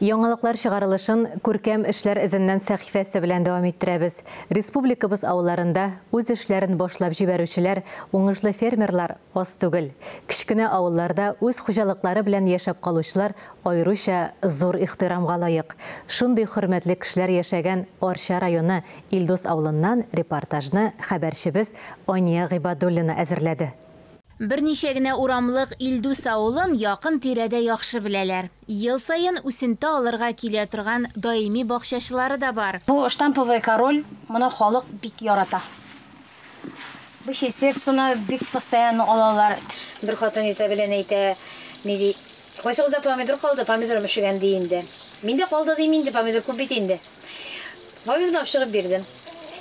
Яңалыклар чыгарылышын Күркәм эшләр эзеннән сәхифәсе белән дәвам иттерәбез. Республикабыз авылларында үз эшләрен башлап җибәрүчеләр, уңышлы фермерлар аз түгел. Кечкенә авылларда үз хуҗалыклары белән яшәп калучылар аеруча зур ихтирамга лаек. Шундый хөрмәтле кешеләр яшәгән Арча районы Илдус авылыннан репортажны хәбәрчебез Ания Гыйбадуллина әзерләде. Берничә генә урамлык Илдус авылын якын тирәдә яхшы беләләр. Ел саен үсенте алырга килә торган даими бакчачылары да бар. Бу штамповый король, моны халык бик ярата. Бычье сердцены бик постоянно алалар. Бер хатын иртә белән әйтә, ни ди, кайсыгызда помидор калды, помидорым өшегән ди инде. Миндә калды дим инде, помидор күп бит инде. Помидор тапшырып бирдем.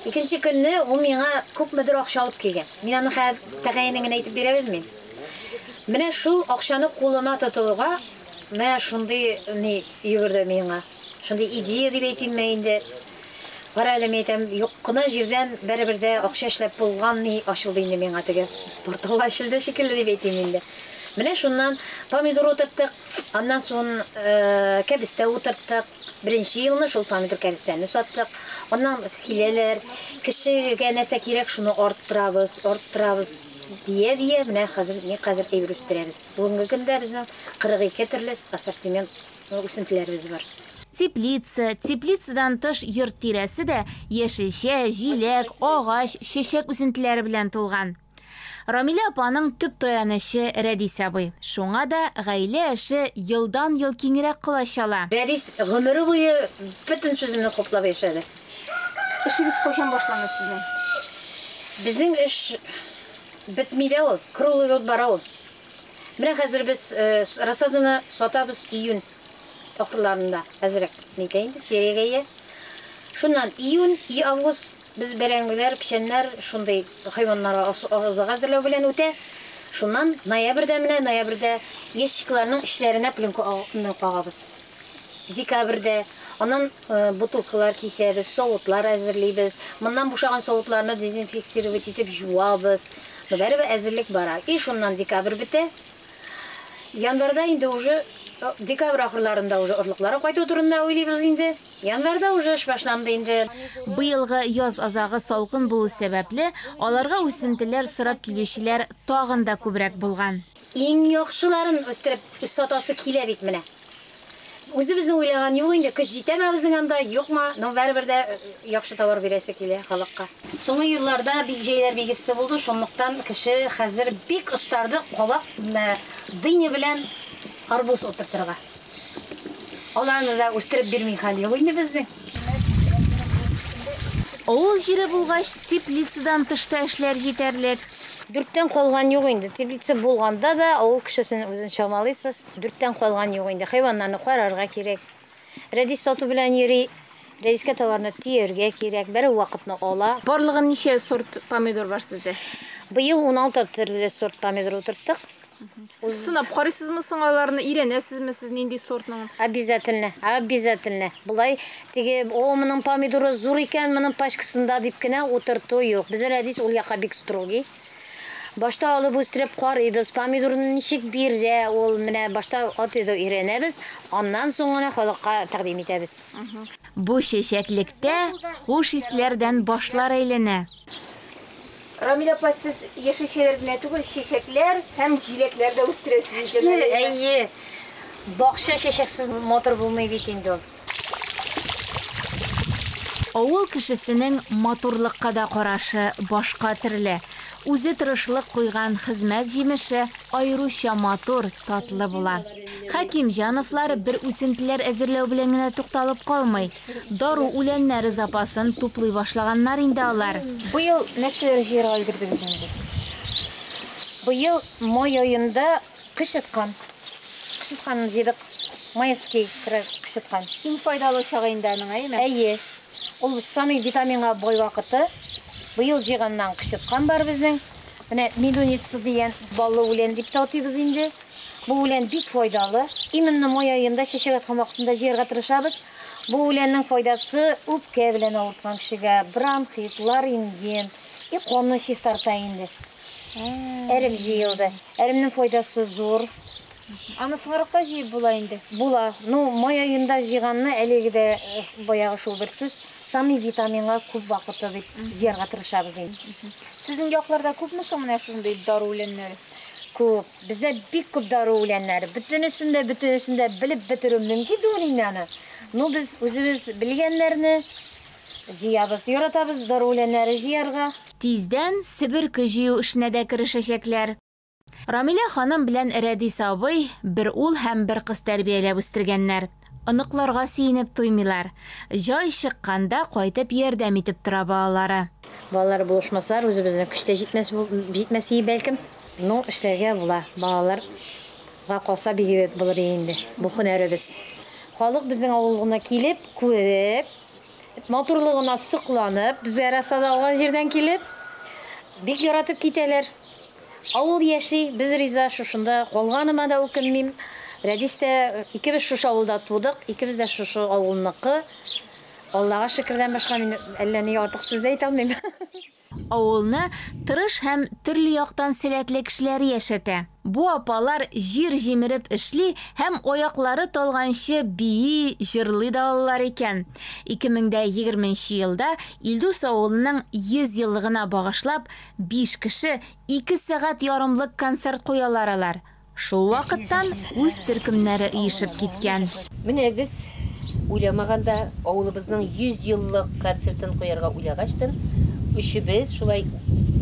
Икенче көнне ул миңа күпмедер акча алып килгән. Мин аны хәзер тәгаенен генә әйтеп бирә белмим. Менә шул акчаны кулыма тотуга, менә шундый ни йөгерде миңа. Шундый идея дип әйтимме инде. Кара әле, мин әйтәм, юк кына җирдән барыбер дә акча эшләп булган ни ачылды инде миңа теге портал ачылды шикелле дип әйтим инде. Менә шуннан помидор утырттык, аннан соң кәбестә утырттык. Беренче елны шул помидор кәбестәне саттык. Аннан киләләр, кешегә нәрсә кирәк, шуны арттырабыз, арттырабыз дия-дия, менә хәзер никадәр әйбер үстерәбез. Бүгенге көндә безнең 42 төрле ассортимент үсентеләребез бар. Теплица, теплицадан тыш йорт тирәсе дә яшелчә, җиләк, агач, чәчәк үсентеләре белән тулган. Рамилә апаның төп таянычы Рәдис абый. Шуңа да гаилә эше елдан-ел киңрәк колач ала. Рәдис гомере буе бөтен сүземне хуплап яшәде. Эшегез кайчан башланды сезнең? Безнең эш бетми дә ул, круглый год бара ул. Менә хәзер без рассаданы сатабыз июнь ахырларында, әзрәк нитә инде, сериягә ия. Шуннан июнь и август без бәрәңгеләр, печәннәр, шундый хайваннарга азык әзерләү белән үтә. Шуннан ноябрьдә, менә ноябрьдә ящикларның эчләренә пленка кагабыз. Декабрьдә аннан бутылкалар кисәбез, савытлар әзерлибез. Моннан бушаган савытларны дезинфицировать итеп жуабыз. Но барыбер әзерлек бара. И шуннан декабрь бетә. Январьда инде уже, декабрь ахырларында уже орлыклары кайту турында уйлыйбыз инде. Январьда уже эш башланды инде. Быелгы яз азагы салкын булу сәбәпле, аларга үсентеләр сорап килүчеләр тагын да күбрәк булган. Иң яхшыларын үстереп сатасы килә бит менә. Үзебезнең уйлаган юк инде, көч җитәме безнең анда, юкмы, но барыбер дә яхшы товар бирәсе килә халыкка. Соңгы елларда бик җәйләр бик эссе булды, шунлыктан кеше хәзер бик остарды кабак, дыня белән арбуз утыртырга. Аларны да үстереп бирми хәл юк инде безнең. Авыл җире булгач, теплицадан тышта эшләр җитәрлек. Дүрттән калган юк инде. Теплица булганда да авыл кешесен үзен чамалыйсыз. Дүрттән калган юк инде. Хайваннарны карарга кирәк. Рәдис сату белән йөри. Рәдискә товарны төяргә кирәк. Бер вакытны ала. Барлыгы ничә сорт помидор бар сездә? Быел 16 төрле сорт помидор утырттык. Сынап карыйсызмы соң аларны, өйрәнәсезме сез нинди сортның? Обязательно, обязательно. Булай теге, о, моның помидоры зур икән, моның пачкасында дип кенә утырту юк. Безнең Рәдис ул якка бик строгий. Башта алып үстереп карыйбыз, помидорны ничек бирә ул, менә башта ат иде өйрәнәбез, аннан соң гына халыкка тәкъдим итәбез. Бу чәчәклектә хуш исләрдән башлар әйләнә. Рамилә апа, сез яшелчәләр генә түгел, чәчәкләр һәм җиләкләр дә үстерәсез икән әле. Әйе. Бакча чәчәксез матур булмый бит инде ул. Авыл кешесенең матурлыкка да карашы башка төрле. Үзе тырышлык куйган хезмәт җимеше аеруча матур, татлы була. Хәкимҗановлар бер үсентеләр әзерләү белән генә тукталып калмый. Дару үләннәре запасын туплый башлаганнар инде алар. Быел нәрсәләр җыярга өлгердегез инде сез? Быел май аенда кычыткан. Кычытканны җыйдык. Майский кычыткан. Иң файдалы чагы инде аның, әйеме? Әйе. Ул самый витаминга бай вакыты. Быел җыйганнан кычыткан бар безнең. Менә медуница дигән баллы үлән дип тә атыйбыз инде. Бу үлән бик файдалы. Именно май аенда чәчәк аткан вакытында җыярга тырышабыз. Бу үләннең файдасы үпкә белән авырткан кешегә, бронхит, ларингит, и канны чистарта инде. Әрем җыелды. Әремнең файдасы зур. Аны соңрак та җыеп була инде? Була. Ну, май аенда җыйганны әлеге дә баягы шул бер сүз, самый витаминга күп вакыты дип җыярга тырышабыз инде. Сезнең якларда күпме соң менә шундый дару үләннәре? Күп. Бездә бик күп дару үләннәре. Бөтенесен дә, бөтенесен дә белеп бетерү мөмкин түгел инде аны. Ну, без үзебез белгәннәрне җыябыз, яратабыз дару үләннәре җыярга. Тиздән себерке җыю эшенә дә керешәчәкләр. Рамилә ханым белән Рәдис абый бер ул һәм бер кыз тәрбияләп үстергәннәр. Оныкларга сөенеп туймыйлар. Җай чыкканда кайтып ярдәм итеп тора балалары. Балалар булышмасалар, үзебезнең көч тә җитмәс, җитмәс ие бәлкем. Ну, эшләргә була. Балаларга калса бик әйбәт булыр инде бу һөнәребез. Халык безнең авылга килеп, күреп, матурлыгына сокланып, безгә раслады алган җирдән килеп, бик яратып китәләр. Авыл яши, без риза, шушында калганыма да үкенмим. Рәдис тә, икебез шушы авылда тудык, икебез дә шушы авылныкы. Аллага шөкердән башка мин әллә ни артык сүз дә әйтә алмыйм. Авылны тырыш һәм төрле яктан сәләтле кешеләр яшәтә. Бу апалар җир җимереп эшли һәм аяклары талганчы бии, җырлый да алалар икән. 2020 елда Илдус авылының 100 еллыгына багышлап 5 кеше 2 сәгать ярымлык концерт куялар алар. Шул вакыттан үз төркемнәре оешып киткән. Менә без уйламаганда авылыбызның 100 еллык концертын куярга уйлагачтын, өчебез шулай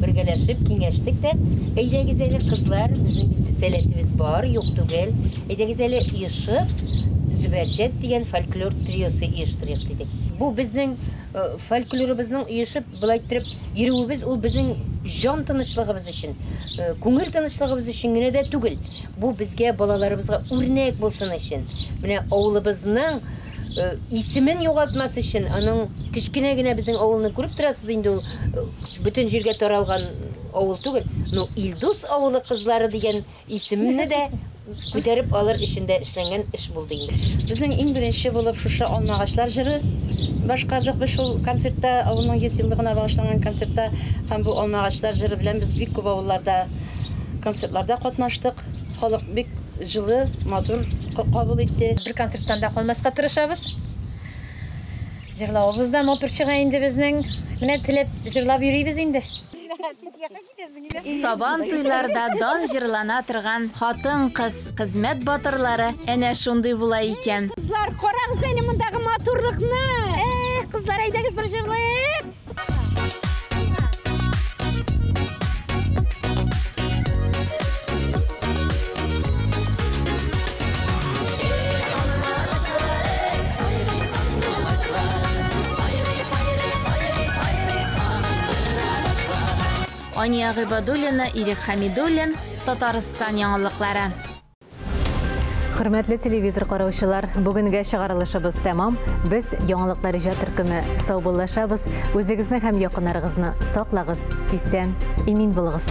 бергәләшеп киңәштек тә, әйдәгез әле кызлар, безнең бит сәләтебез бар, юк түгел. Әйдәгез әле оешып, Зөбәрҗәт дигән фольклор триосы оештырыйк дидек. Бу безнең фольклорыбызның оешып, былай иттереп йөрүебез, ул безнең җан тынычлыгыбыз өчен, күңел тынычлыгыбыз өчен генә дә түгел. Бу безгә, балаларыбызга үрнәк булсын өчен. Менә авылыбызның исемен югалтмас өчен, аның кечкенә генә безнең авылны күреп торасыз инде, ул бөтен җиргә таралган авыл түгел. Но Илдус авылы кызлары дигән исемне дә күтәреп алыр өчен дә эшләнгән эш булды инде. Безнең иң беренче булып шушы Алмагачлар җыры башкардык без шул концертта, авылның 100 еллыгына багышланган концертта, һәм бу Алмагачлар җыры белән без бик күп авылларда концертларда катнаштык. Халык бик җылы, матур кабул итте. Бер концерттан да калмаска тырышабыз. Җырлавыбыз да матур чыга инде безнең. Менә теләп җырлап йөрибез инде. Сабан туйларда дан җырлана торган хатын-кыз хезмәт батырлары әнә шундый була икән. Кызлар, карагыз әле мондагы матурлыкны. Эх, кызлар, әйдәгез бер җырлыйк. Ания Гыйбадуллина, Ирек Хамидуллин, Татарстан яңалыклары. Хөрмәтле телевизор караучылар, бүгенгә чыгарылышыбыз тәмам. Без яңалыклар иҗат төркеме саубуллашабыз. Үзегезне һәм якыннарыгызны саклагыз, исән, имин булыгыз.